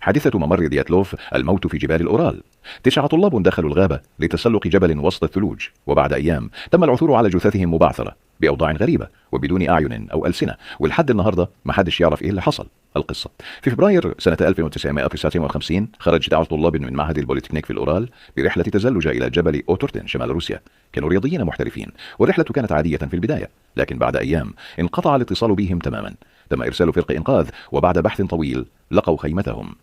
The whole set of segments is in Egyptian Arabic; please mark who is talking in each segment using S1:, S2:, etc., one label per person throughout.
S1: حادثة ممر دياتلوف، الموت في جبال الأورال. 9 طلاب دخلوا الغابة لتسلق جبل وسط الثلوج، وبعد أيام تم العثور على جثثهم مبعثرة بأوضاع غريبة وبدون أعين أو ألسنة، ولحد النهاردة ما حدش يعرف إيه اللي حصل. القصة: في فبراير سنة 1959 خرج 9 طلاب من معهد البوليتكنيك في الأورال برحلة تزلج إلى جبل أوتورتين شمال روسيا. كانوا رياضيين محترفين، والرحلة كانت عادية في البداية، لكن بعد أيام انقطع الاتصال بهم تماما. تم إرسال فرق إنقاذ، وبعد بحث طويل لقوا خيمتهم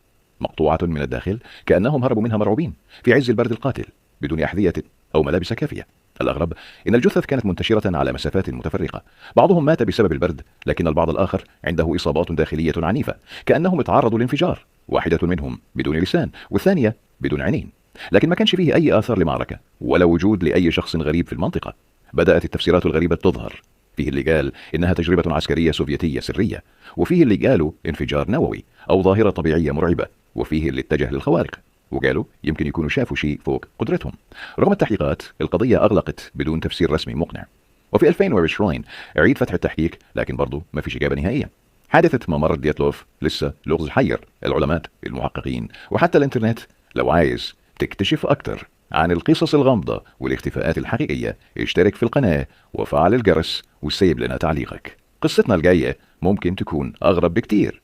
S1: مقطوعة من الداخل، كأنهم هربوا منها مرعوبين في عز البرد القاتل، بدون أحذية أو ملابس كافية. الأغرب إن الجثث كانت منتشرة على مسافات متفرقة، بعضهم مات بسبب البرد، لكن البعض الآخر عنده إصابات داخلية عنيفة، كأنهم اتعرضوا لانفجار. واحدة منهم بدون لسان، والثانية بدون عينين. لكن ما كانش فيه أي آثار لمعركة ولا وجود لأي شخص غريب في المنطقة. بدأت التفسيرات الغريبة تظهر. فيه اللي قال إنها تجربة عسكرية سوفيتية سرية، وفيه اللي قالوا انفجار نووي أو ظاهرة طبيعية مرعبة، وفيه اللي اتجه للخوارق وقالوا يمكن يكونوا شافوا شيء فوق قدرتهم. رغم التحقيقات، القضية أغلقت بدون تفسير رسمي مقنع. وفي 2020 أعيد فتح التحقيق، لكن برضه ما فيش إجابة نهائية. حادثة ممر دياتلوف لسه لغز حير العلماء، المحققين، وحتى الإنترنت. لو عايز تكتشف أكتر عن القصص الغامضة والاختفاءات الحقيقية، اشترك في القناة وفعل الجرس وسيب لنا تعليقك. قصتنا الجاية ممكن تكون أغرب بكتير.